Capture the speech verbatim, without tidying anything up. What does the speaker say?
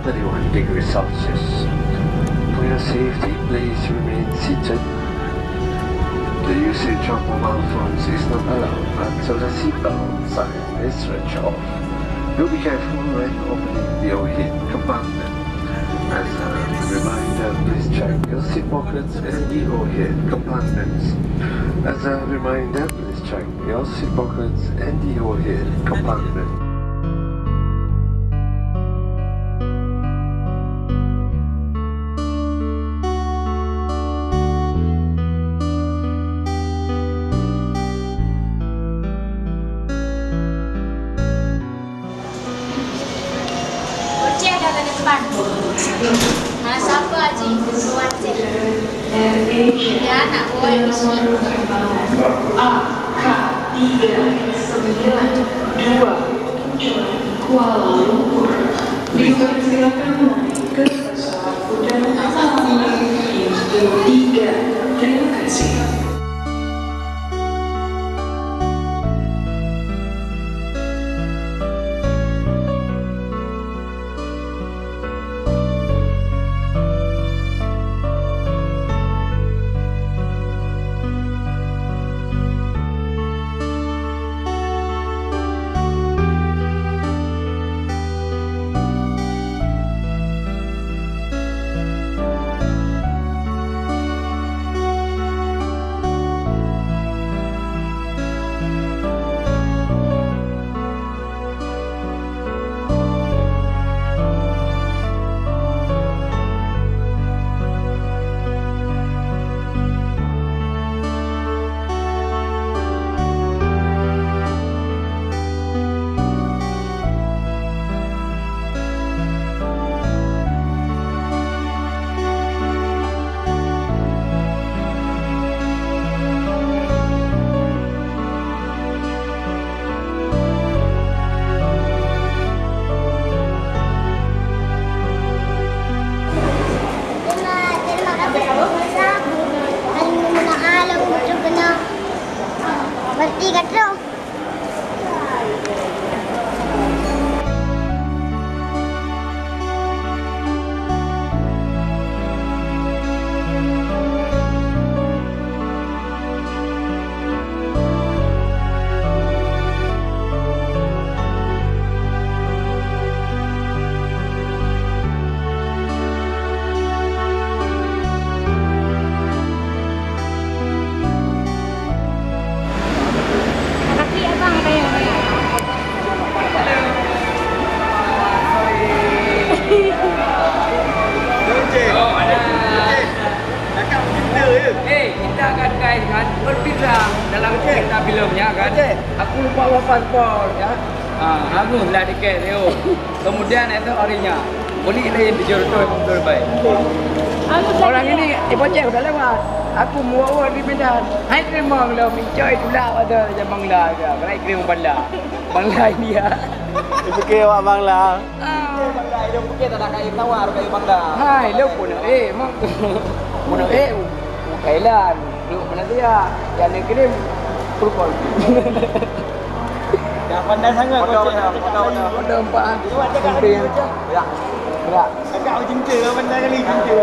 Thirty-one degrees Celsius. For your safety, please remain seated. The usage of mobile phones is not allowed until the seatbelt sign is switched off. Do be careful when opening the overhead compartment. As a reminder, please check your seat pockets and the overhead compartments. As a reminder, please check your seat pockets and the overhead compartment. Aceh dah kena teban. Mana siapa Haji? Aceh. Dia anak buah Haji. A K tiga sembilan dua tujuh Kuala Lumpur. Dipersilakan naik ke pesawat udara Alami pintu tiga. Terima kasih. Aku lupa bawa paspor, ya. Ha, aku lah tiket, yo. Kemudian esok harinya, beli lain tujuh ratus lima puluh ribu. Orang ini, eh, Boceh udah lewat. Aku mau di Medan. Hai, terima kalau mincoy tulak pada macam Bangla ke. Berai krim Bangla. Bangla India. Dipikir awak Bangla. Ah. Bangla, dia fikir tak ada kain tawar, kain Bangla. Hai, lo pun, eh, mak. Pun, eh, Thailand. Duk Malaysia, yang negeri Pulpon. Dah pandai sangat kau cakap. Pada empat. Cuba cakap lagi, Bocah. Ya. Berat. Cakap macam tu, dah pandai kali, macam tu.